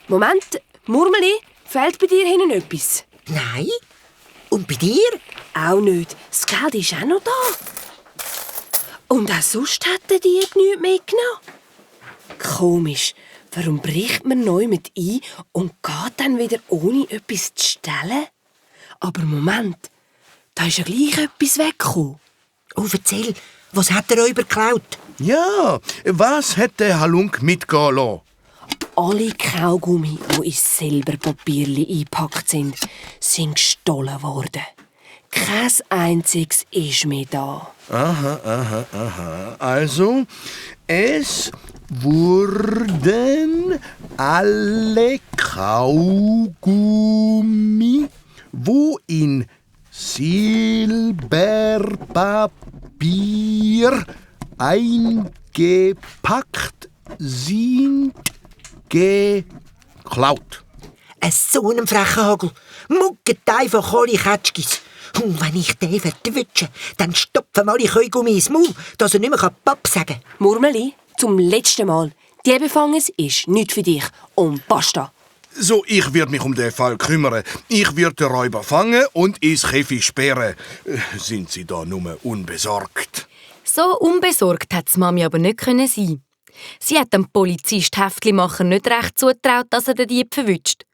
Moment, Murmeli, fehlt bei dir hinten etwas? Nein. Und bei dir? Auch nicht. Das Geld ist auch noch da. Und auch sonst hat der Dieb nichts mitgenommen. Komisch, warum bricht man neu mit ein und geht dann wieder ohne etwas zu stellen? Aber Moment, da ist ja gleich etwas weggekommen. Oh, erzähl, was hat der Räuber geklaut? Ja, was hat der Halunk mitgehen lassen? Alle Kaugummi, die in Silberpapierli eingepackt sind gestohlen worden. Kein einziges ist mehr da. Aha. Also, es wurden alle Kaugummi, wo in Silberpapier eingepackt sind, geklaut. So einen frechen Hagel. Mucket einfach alle Kätschkis. Und wenn ich den vertwitsche, dann stopfen alle Kaugummi ins Maul, dass er nicht mehr Papp sagen kann. Murmeli, zum letzten Mal. Diebefangen ist nichts für dich. Und basta. So, ich werde mich um den Fall kümmern. Ich werde den Räuber fangen und ins Käfig sperren. Sind Sie da nur unbesorgt? So unbesorgt hat Mami aber nicht sein. Sie hat dem Polizist Heftlimacher nicht recht zugetraut, dass er den Dieb verwünscht.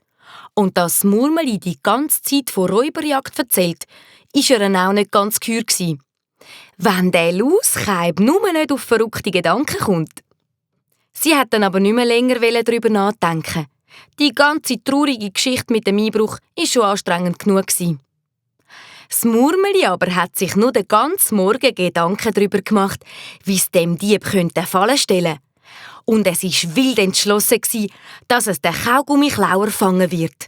Und dass Murmeli die ganze Zeit von Räuberjagd erzählt, war er auch nicht ganz gehör. Wenn der Lauskaib nur nicht auf verrückte Gedanken kommt. Sie hat dann aber nicht mehr länger darüber nachdenken. Die ganze traurige Geschichte mit dem Einbruch war schon anstrengend genug. Das Murmeli aber hat sich nur den ganzen Morgen Gedanken darüber gemacht, wie es dem Dieb Fallen stellen könnte. Und es war wild entschlossen, dass es den Kaugummiklauer fangen wird.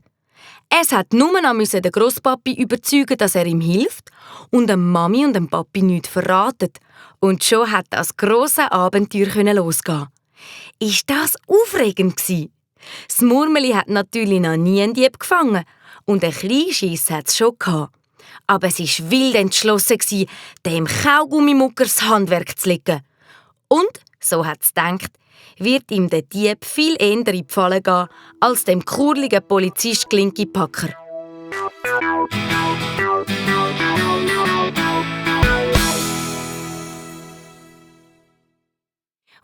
Es hat nur noch den Grosspapi überzeugen, dass er ihm hilft und dem Mami und dem Papi nichts verratet. Und schon hat das grosse Abenteuer losgehen. Ist das aufregend gewesen? Das Murmeli hat natürlich noch nie einen Dieb gefangen und ein Kleinschiss hat es schon gehabt. Aber es war wild entschlossen, dem Kaugummimucker das Handwerk zu legen. Und, so hat es gedacht, wird ihm der Dieb viel eher in die Falle gehen, als dem kurligen Polizist Klinki Packer.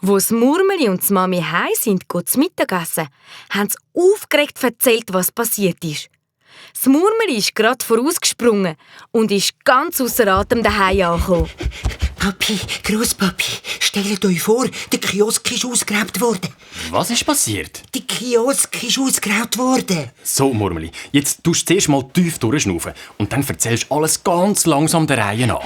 Wo das Murmeli und die Mami heim sind, zu Mittagessen, haben sie aufgeregt erzählt, was passiert ist. Das Murmeli ist gerade vorausgesprungen und ist ganz ausser Atem daheim angekommen. Papi, Grosspapi, stellt euch vor, der Kiosk ist ausgeraubt worden. Was ist passiert? Der Kiosk ist ausgeraubt worden. So, Murmeli, jetzt tust du zuerst mal tief durchschnaufen und dann erzählst du alles ganz langsam der Reihe nach.